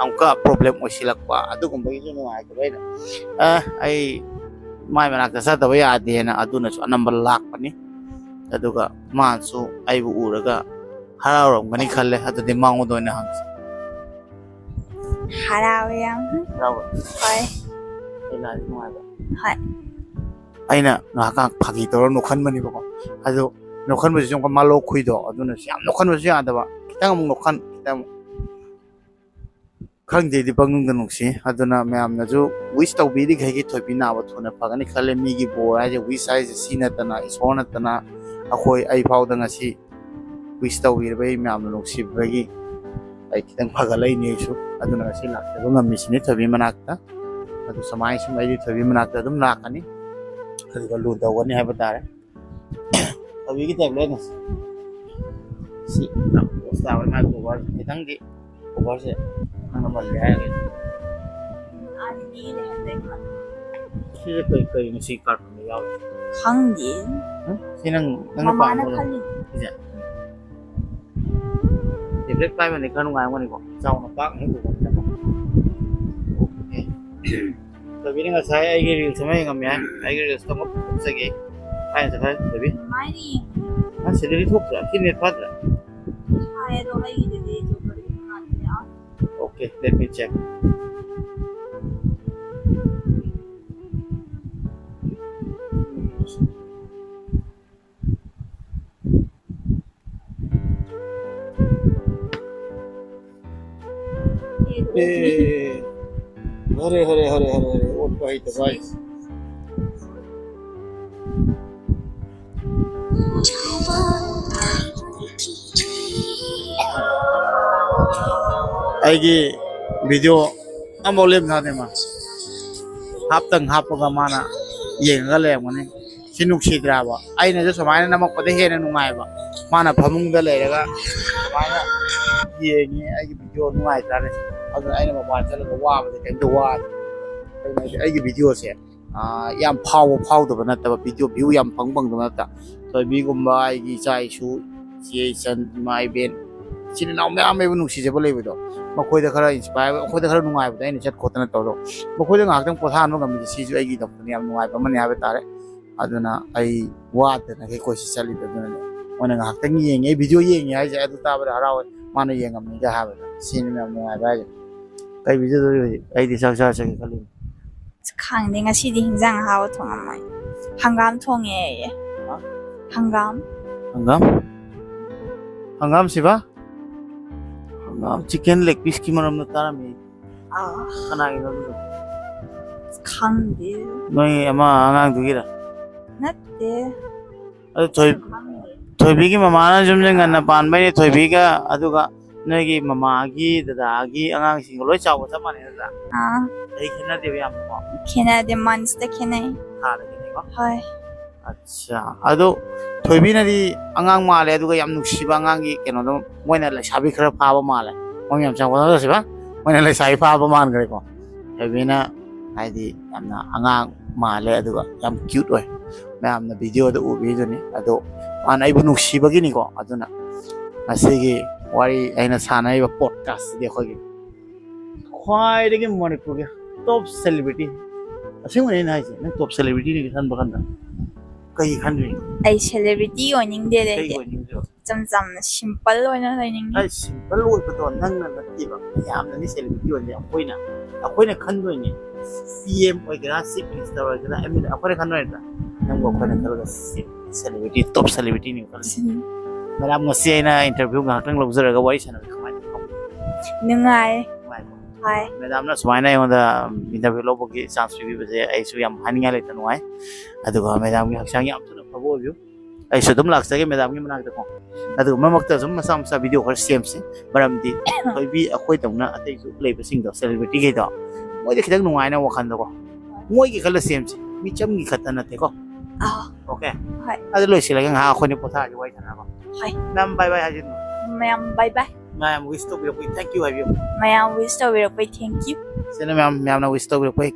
ꯑꯃꯨꯛꯀ ꯄ꯭ꯔꯣꯕ꯭ꯂꯦꯝ ꯑꯣꯏꯁꯤꯜꯂꯛꯄ, ꯑꯗꯨꯒꯨꯝꯕꯒꯤꯁꯨ ꯅꯨꯡꯉꯥꯏꯇꯕ꯫ ꯑꯩꯅ ꯑꯦ ꯑꯩ ꯃꯥꯏ ꯃꯅꯥꯛꯇ ꯆꯠꯇꯕ ꯌꯥꯗꯦꯅ ꯑꯗꯨꯅꯁꯨ ꯑꯅꯝꯕ ꯂꯥꯛꯄꯅꯤ꯫ ꯑꯗꯨꯒ ꯃꯥꯅꯁꯨ ꯑꯩꯕꯨ ꯎꯔꯒ ꯍꯔꯥꯎꯔꯝꯒꯅꯤ ꯈꯜꯂꯦ꯫ ꯑꯗꯨꯗꯤ ꯃꯉꯣꯟꯗ ꯑꯣꯏꯅ ꯍꯪꯁꯤ꯫ ꯍꯔꯥꯎꯋꯦ ꯌꯥꯝ꯫ ꯍꯔꯥꯎꯕ꯭ꯔꯣ? ꯍꯣꯏ꯫ ꯑꯩ ꯂꯥꯛꯑꯗꯤ ꯅꯨꯡꯉꯥꯏꯕ꯭ꯔꯣ? ꯍꯣꯏ꯫ ꯑꯩꯅ ꯉꯥꯏꯍꯥꯛ ꯉꯥꯏꯍꯥꯛ ꯐꯥꯒꯤ ꯇꯧꯔ ꯅꯣꯛꯍꯟꯕꯅꯦꯕꯀꯣ꯫ ꯑꯗꯣ ꯅꯣꯛꯍꯟꯕꯁꯤꯁꯨ ꯑꯃꯨꯛꯀ ꯃꯥ ꯂꯣꯛ ꯈꯨꯏꯗꯣ, ꯑꯗꯨꯅꯁꯨ ꯌꯥꯝ ꯅꯣꯛꯍꯟꯕꯁꯨ ꯌꯥꯗꯕ, ꯈꯤꯇꯪ ꯑꯃꯨꯛ ꯅꯣꯛꯍꯟ, ꯈꯤꯇꯪ ꯑꯃꯨꯛ꯫ ꯈꯪꯗꯦ, ꯑꯩꯗꯤ ꯄꯪꯅꯨꯡꯗ ꯅꯨꯡꯁꯤ꯫ ꯑꯗꯨꯅ ꯃꯌꯥꯝꯅꯁꯨ ꯋꯤꯁ ꯇꯧꯕꯤꯔꯤꯈꯩꯒꯤ ꯊꯣꯏꯕꯤ ꯅꯥꯕ ꯊꯨꯅ ꯐꯒꯅꯤ ꯈꯜꯂꯦ꯫ ꯃꯤꯒꯤ ꯕꯣꯔ ꯍꯥꯏꯁꯦ, ꯋꯤꯁ ꯍꯥꯏꯁꯦ, ꯁꯤ ꯅꯠꯇꯅ, ꯏꯁꯣꯔ ꯅꯠꯇꯅ ꯑꯩꯈꯣꯏ, ꯑꯩ ꯐꯥꯎꯗ ꯉꯁꯤ ꯋꯤꯁ ꯇꯧꯕꯤꯔꯕ ꯑꯩ ꯃꯌꯥꯝꯅ ꯅꯨꯡꯁꯤꯕꯤꯕꯒꯤ ꯑꯩ ꯈꯤꯇꯪ ꯐꯒꯠꯂꯛꯏꯅꯦ ꯑꯩꯁꯨ꯫ ꯑꯗꯨꯅ ꯉꯁꯤ ꯂꯥꯛꯆꯕ ꯉꯝꯃꯤꯁꯤꯅꯤ ꯊꯣꯏꯕꯤ ꯃꯅꯥꯛꯇ꯫ ꯑꯗꯨ ꯁꯨꯃꯥꯏꯅ ꯁꯨꯝ ꯑꯩꯗꯤ ꯊꯣꯏꯕꯤ ꯃꯅꯥꯛꯇ ꯑꯗꯨꯝ ꯂꯥꯛꯀꯅꯤ, ꯑꯗꯨꯒ ꯂꯨ ꯇꯧꯒꯅꯤ ꯍꯥꯏꯕ ꯇꯥꯔꯦ꯫ ꯊꯣꯏꯕꯤꯒꯤ ꯇꯦꯕ꯭ꯂꯦꯠꯅ ꯁꯤ ꯌꯥꯝ ꯄꯣꯁ ꯇꯥꯕ ꯃꯥꯒꯤ ꯀꯣꯚꯔ ꯈꯤꯇꯪꯗꯤ, ꯀꯣꯚꯔꯁꯦ ꯅꯪꯅ ꯃꯜꯂꯦ ꯍꯥꯏꯔꯒꯗꯤ꯫ ꯁꯤꯁꯦ ꯀꯩ, ꯀꯩꯅꯣ ꯁꯤ ꯀꯥꯔꯇꯨꯟꯗ ꯌꯥꯎꯔꯤꯁꯦ? ꯈꯪꯗꯦ꯫ ꯍꯝ? ꯁꯤ ꯅꯪ, ꯅꯪꯅ ꯃꯃꯥꯅ ꯄꯥꯝꯕ ꯈꯜꯂꯤ꯫ ꯁꯤꯁꯦ? ꯇꯦꯕ꯭ꯂꯦꯠ ꯄꯥꯏꯕꯅꯤ ꯈꯔ ꯅꯨꯡꯉꯥꯏꯔꯝꯒꯅꯤꯀꯣ, ꯆꯥꯎꯅ ꯄꯥꯛꯅ ꯍꯦꯛ ꯎꯕꯅꯤꯅꯀꯣ꯫ ꯑꯣꯀꯦ꯫ ꯊꯣꯏꯕꯤꯅ ꯉꯁꯥꯏ ꯑꯩꯒꯤ ꯔꯤꯜꯁ ꯑꯃ ꯌꯦꯡꯉꯝꯃꯦ ꯍꯥꯏ꯫ ꯑꯩꯒꯤ ꯔꯤꯜꯁꯇꯣ ꯑꯃ ꯄꯨꯊꯣꯛꯆꯒꯦ꯫ ꯀꯥꯏ ꯆꯠꯈ꯭ꯔꯦ ꯊꯣꯏꯕꯤ? ꯀꯃꯥꯏꯅ ꯌꯦꯡꯉꯤ? ꯑ, ꯁꯤꯗꯗꯤ ꯊꯣꯛꯇ꯭ꯔꯥ? ꯁꯤ ꯅꯦꯠ ꯐꯠꯇ꯭ꯔꯥ? ꯍꯥꯏ, ꯑꯗꯣ ꯑꯩꯒꯤꯗꯗꯤ ꯖꯣꯀꯔ ꯉꯥꯛꯇꯅꯦ꯫ Okay, let me check. ꯑꯦ, ꯍꯔꯦ, ꯍꯔꯦ, ꯍꯔꯦ, ꯍꯔꯦ, ꯍꯔꯦ, ꯑꯣꯠꯄ ꯍꯩꯇꯕ ꯍꯥꯏꯁꯦ꯫ ꯑꯩꯒꯤ ꯚꯤꯗꯤꯑꯣ ꯑꯃꯐꯥꯎ ꯂꯦꯞ ꯊꯥꯗꯦ ꯃꯥ꯫ ꯍꯥꯞꯇꯪ ꯍꯥꯞꯄꯒ ꯃꯥꯅ ꯌꯦꯡꯉꯒ ꯂꯩꯔꯝꯒꯅꯤ꯫ ꯁꯤ ꯅꯨꯡꯁꯤꯗ꯭ꯔꯥꯕ? ꯑꯩꯅꯁꯨ ꯁꯨꯃꯥꯏꯅ ꯅꯝꯃꯛꯄꯗ ꯍꯦꯟꯅ ꯅꯨꯡꯉꯥꯏꯕ꯫ ꯃꯥꯅ ꯐꯃꯨꯡꯗ ꯂꯩꯔꯒ ꯁꯨꯃꯥꯏꯅ ꯌꯦꯡꯉꯤ, ꯑꯩꯒꯤ ꯚꯤꯗꯤꯑꯣ ꯅꯨꯡꯉꯥꯏꯇ꯭ꯔꯥꯅꯦ? ꯑꯗꯨꯅ ꯑꯩꯅ ꯃꯄꯥꯟ ꯆꯠꯂꯒ ꯋꯥꯕꯁꯦ ꯀꯩꯝꯇ ꯋꯥꯗꯦ꯫ ꯑꯩꯅ ꯍꯥꯏꯗꯤ ꯑꯩꯒꯤ ꯚꯤꯗꯤꯑꯣꯁꯦ ꯌꯥꯝ ꯐꯥꯎꯕ ꯐꯥꯎꯗꯕ ꯅꯠꯇꯕ, ꯚꯤꯗꯤꯑꯣ ꯚ꯭ꯌꯨ ꯌꯥꯝ ꯐꯪ ꯐꯪꯗꯕ ꯅꯠꯇ, ꯊꯣꯏꯕꯤꯒꯨꯝꯕ, ꯑꯩꯒꯤ ꯏꯆꯥ ꯏꯁꯨ, ꯏꯆꯦ ꯏꯆꯟ, ꯏꯃꯥ ꯏꯕꯦꯟ, ꯏꯆꯤꯟ ꯏꯅꯥꯎ ꯃꯌꯥꯝ ꯂꯩꯕ, ꯅꯨꯡꯁꯤꯖꯕ ꯂꯩꯕꯗꯣ, ꯃꯈꯣꯏꯗ ꯈꯔ ꯏꯟꯁꯄꯥꯏꯌꯔ, ꯃꯈꯣꯏꯗ ꯈꯔ ꯅꯨꯡꯉꯥꯏꯕꯗ ꯑꯩꯅ ꯆꯠ ꯈꯣꯠꯇꯅ ꯇꯧꯔꯣ, ꯃꯈꯣꯏꯗ ꯉꯥꯏꯍꯥꯛꯇꯪ ꯄꯣꯊꯥꯍꯟꯕ ꯉꯝꯃꯤꯁꯦ, ꯁꯤꯁꯨ ꯑꯩꯒꯤꯗꯃꯛꯇꯗꯤ ꯌꯥꯝ ꯅꯨꯡꯉꯥꯏꯕ ꯑꯃꯅꯤ ꯍꯥꯏꯕ ꯇꯥꯔꯦ꯫ ꯑꯗꯨꯅ ꯑꯩ ꯋꯥꯗꯅ ꯀꯩꯀꯣꯏꯁꯤ ꯆꯠꯂꯤꯕ, ꯑꯗꯨꯅꯅꯦ꯫ ꯃꯣꯏꯅ ꯉꯥꯏꯍꯥꯛꯇꯪ ꯌꯦꯡꯉꯦ, ꯑꯩ ꯚꯤꯗꯤꯑꯣ ꯌꯦꯡꯉꯦ ꯍꯥꯏꯁꯦ, ꯑꯗꯨ ꯇꯥꯕꯗ ꯍꯔꯥꯎꯋꯦ, ꯃꯥꯅ ꯌꯦꯡꯉꯝꯃꯤꯒ ꯍꯥꯏꯕꯗ꯫ ꯁꯤꯅꯤ ꯃꯌꯥꯝ ꯅꯨꯡꯉꯥꯏꯕ ꯍꯥꯏꯁꯦ꯫ ꯀꯩ ꯚꯤꯗꯤꯑꯣꯗꯣ ꯍꯧꯖꯤꯛ ꯑꯩꯗꯤ ꯆꯥꯛ ꯆꯥꯔ ꯆꯠꯀꯦ ꯈꯜꯂꯤꯅꯤ꯫ ꯑꯁ, ꯈꯪꯗꯦ, ꯉꯁꯤꯗꯤ ꯍꯤꯟꯖꯥꯡ ꯑꯍꯥꯎꯕ ꯊꯣꯡꯉꯝꯃꯣꯏ꯫ ꯍꯪꯒꯥꯝ ꯊꯣꯡꯉꯦ ꯑꯩꯌꯦ꯫ ꯍꯥ? ꯍꯪꯒꯥꯝ꯫ ꯍꯪꯒꯥꯝ? ꯍꯪꯒꯥꯝ ꯁꯤꯕ? ꯍꯪꯒꯥꯝ, ꯆꯤꯛꯀꯟ ꯂꯦꯒ ꯄꯤꯁꯀꯤ ꯃꯔꯝꯗ ꯇꯥꯔꯝꯃꯤ꯫ ꯑꯥ꯫ ꯀꯅꯥꯒꯤꯅꯣ ꯑꯗꯨꯗꯣ? ꯑꯁ, ꯈꯪꯗꯦ꯫ ꯅꯣꯏ ꯑꯃ ꯑꯉꯥꯡꯗꯨꯒꯤꯔ? ꯅꯠꯇꯦ꯫ ꯑꯗꯨ ꯊꯣꯏ-, ꯈꯪꯗꯦ꯫ ꯊꯣꯏꯕꯤꯒꯤ ꯃꯃꯥꯅ ꯌꯨꯝꯁꯦ ꯉꯟꯅ ꯄꯥꯟꯕꯩꯅꯦ, ꯊꯣꯏꯕꯤꯒ ꯑꯗꯨꯒ ꯅꯣꯏꯒꯤ ꯃꯃꯥꯒꯤ ꯗꯗꯥꯒꯤ ꯑꯉꯥꯡꯁꯤꯡꯒ ꯂꯣꯏ ꯆꯥꯎꯕ ꯆꯞ ꯃꯥꯟꯅꯩ ꯅꯠꯇ꯭ꯔꯥ? ꯑꯥ꯫ ꯆꯍꯤ ꯈꯦꯠꯅꯗꯦꯕ ꯌꯥꯝꯅꯀꯣ? ꯈꯦꯠꯅꯗꯦ, months ꯇ ꯈꯦꯠꯅꯩ꯫ ꯊꯥꯗ ꯈꯦꯠꯅꯩꯀꯣ? ꯍꯣꯏ꯫ ꯑꯠꯆꯥ꯫ ꯑꯗꯣ ꯊꯣꯏꯕꯤꯅꯗꯤ ꯑꯉꯥꯡ ꯃꯥꯜꯂꯦ, ꯑꯗꯨꯒ ꯌꯥꯝ ꯅꯨꯡꯁꯤꯕ ꯑꯉꯥꯡꯒꯤ ꯀꯩꯅꯣꯗꯣ, ꯃꯣꯏꯅ ꯂꯩꯁꯥꯕꯤ ꯈꯔ ꯐꯥꯕ ꯃꯥꯜꯂꯦ꯫ ꯃꯣꯏ ꯃꯌꯥꯝ ꯆꯪꯉꯛꯄꯗ ꯁꯤꯕ? ꯃꯣꯏꯅ ꯂꯩꯁꯥꯕꯤ ꯐꯥꯕ ꯃꯥꯟꯈ꯭ꯔꯦꯀꯣ꯫ ꯊꯣꯏꯕꯤꯅ ꯍꯥꯏꯗꯤ ꯌꯥꯝꯅ ꯑꯉꯥꯡ ꯃꯥꯜꯂꯦ, ꯑꯗꯨꯒ ꯌꯥꯝ cute ꯑꯣꯏ꯫ ꯃꯌꯥꯝꯅ ꯚꯤꯗꯤꯑꯣꯗ ꯎꯕꯤꯗꯨꯅꯤ꯫ ꯑꯗꯣ ꯃꯥꯅ ꯑꯩꯕꯨ ꯅꯨꯡꯁꯤꯕꯒꯤꯅꯤꯀꯣ꯫ ꯑꯗꯨꯅ ꯉꯁꯤꯒꯤ ꯋꯥꯔꯤ ꯑꯩꯅ ꯁꯥꯟꯅꯔꯤꯕ podcast ꯁꯤꯗꯤ ꯑꯩꯈꯣꯏꯒꯤ ꯈ꯭ꯋꯥꯏꯗꯒꯤ ꯃꯅꯤꯄꯨꯔꯒꯤ top celebrity, ꯑꯁꯦꯡꯕꯅꯦ ꯑꯩꯅ ꯍꯥꯏꯁꯦ, ꯅꯪ top celebrity ꯅꯤ ꯈꯟꯕ ꯀꯥꯟꯗ ꯀꯩ ꯈꯟꯗꯣꯏꯅꯣ? ꯑꯩ celebrity ꯑꯣꯏꯅꯤꯡꯗꯦꯗ ꯀꯩ ꯑꯩꯗꯤ꯫ ꯑꯣꯏꯅꯤꯡꯗ꯭ꯔꯣ? ꯏꯆꯝ ꯆꯝꯅ simple ꯑꯣꯏꯅ ꯂꯩꯅꯤꯡꯉꯤ꯫ ꯑꯩ simple ꯑꯣꯏꯕꯗꯣ ꯅꯪꯅ ꯅꯠꯇꯦꯕ, ꯃꯌꯥꯝꯅꯅꯤ celebrity ꯑꯣꯏꯅ꯫ ꯑꯩꯈꯣꯏꯅ, ꯑꯩꯈꯣꯏꯅ ꯈꯟꯗꯣꯏꯅꯦ꯫ ꯄꯤ ꯑꯦꯝ ꯑꯣꯏꯒꯦꯔꯥ, chief minister ꯑꯣꯏꯒꯦꯔꯥ, ꯑꯦꯝ ꯑꯦꯜ ꯑꯦ, ꯑꯩꯈꯣꯏꯅ ꯈꯟꯗꯣꯏ ꯅꯠꯇ꯭ꯔꯥ? ꯅꯪꯕꯨ ꯑꯩꯈꯣꯏꯅ ꯈꯜꯂꯒ celebrity, top celebrity ꯅꯤ ꯈꯜꯂꯤꯁꯦ꯫ ꯎꯝ꯫ ꯃꯦꯗꯥꯝ, ꯉꯁꯤ ꯑꯩꯅ interview ꯉꯥꯏꯍꯥꯛꯇꯪ ꯂꯧꯖꯔꯒ ꯋꯥꯔꯤ ꯁꯥꯟꯅꯕ ꯀꯃꯥꯏꯅ ꯇꯧꯕ? ꯅꯨꯡꯉꯥꯏ꯫ ꯅꯨꯡꯉꯥꯏꯀꯣ? ꯍꯣꯏ꯫ ꯃꯦꯗꯥꯝꯅ ꯁꯨꯃꯥꯏꯅ ꯑꯩꯉꯣꯟꯗ interview ꯂꯧꯕꯒꯤ chance ꯄꯤꯕꯤꯕꯁꯦ ꯑꯩꯁꯨ ꯌꯥꯝ ꯍꯥꯏꯅꯤꯡꯉꯥꯏ ꯂꯩꯇ ꯅꯨꯡꯉꯥꯏ꯫ ꯑꯗꯨꯒ ꯃꯦꯗꯥꯝꯒꯤ ꯍꯛꯆꯥꯡ ꯌꯥꯝ ꯊꯨꯅ ꯐꯕ ꯑꯣꯏꯕꯤꯌꯨ꯫ ꯑꯩꯁꯨ ꯑꯗꯨꯝ ꯂꯥꯛꯆꯒꯦ ꯃꯦꯗꯥꯝꯒꯤ ꯃꯅꯥꯛꯇꯀꯣ꯫ ꯑꯗꯨꯒ ꯃꯔꯛ ꯃꯔꯛꯇ ꯁꯨꯝ ꯃꯆꯥ ꯃꯆꯥ ꯚꯤꯗꯤꯑꯣ ꯈꯔ ꯁꯦꯝꯁꯤ꯫ ꯃꯔꯝꯗꯤ ꯊꯣꯏꯕꯤ ꯑꯩꯈꯣꯏꯗꯧꯅ ꯑꯇꯩꯁꯨ ꯂꯩꯕꯁꯤꯡꯗꯣ, celebrity ꯈꯩꯗꯣ, ꯃꯣꯏꯗ ꯈꯤꯇꯪ ꯅꯨꯡꯉꯥꯏꯅ ꯋꯥꯈꯜꯗꯀꯣ꯫ ꯃꯣꯏꯒꯤ ꯈꯜꯂ ꯁꯦꯝꯁꯤ, ꯃꯤꯆꯝꯒꯤ ꯈꯛꯇ ꯅꯠꯇꯦꯀꯣ꯫ ꯑꯥ꯫ Okay? ꯍꯣꯏ꯫ ꯑꯗꯨ ꯂꯣꯏꯁꯤꯜꯂꯒ ꯉꯥꯏꯍꯥꯛ ꯑꯩꯈꯣꯏꯅ ꯄꯣꯊꯥꯔꯁꯤ, ꯋꯥꯔꯤ ꯁꯥꯟꯅꯔꯒ꯫ ꯍꯣꯏ꯫ ꯃꯦꯝ, bye bye ꯍꯥꯏꯁꯤꯅꯣ꯫ ꯃꯌꯥꯝ bye bye꯫ ꯃꯌꯥꯝ wish ꯇꯧꯕꯤꯔꯛꯄꯒꯤ thank you ꯍꯥꯏꯕꯤꯌꯨ꯫ ꯃꯌꯥꯝ wish ꯇꯧꯕꯤꯔꯛꯄꯒꯤ thank you꯫ ꯁꯤꯅ ꯃꯌꯥꯝ, ꯃꯌꯥꯝꯅ wish ꯇꯧꯕꯤꯔꯛꯄꯒꯤ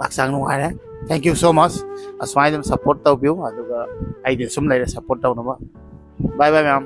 ꯍꯛꯆꯥꯡ ꯅꯨꯡꯉꯥꯏꯔꯦ꯫ Thank you so much. ꯑꯁꯨꯃꯥꯏꯅ ꯑꯗꯨꯝ support ꯇꯧꯕꯤꯌꯨ, ꯑꯗꯨꯒ ꯑꯩꯗꯤ ꯁꯨꯝ ꯂꯩꯔꯦ support ꯇꯧꯅꯕ. Bye bye, ꯃꯌꯥꯝ.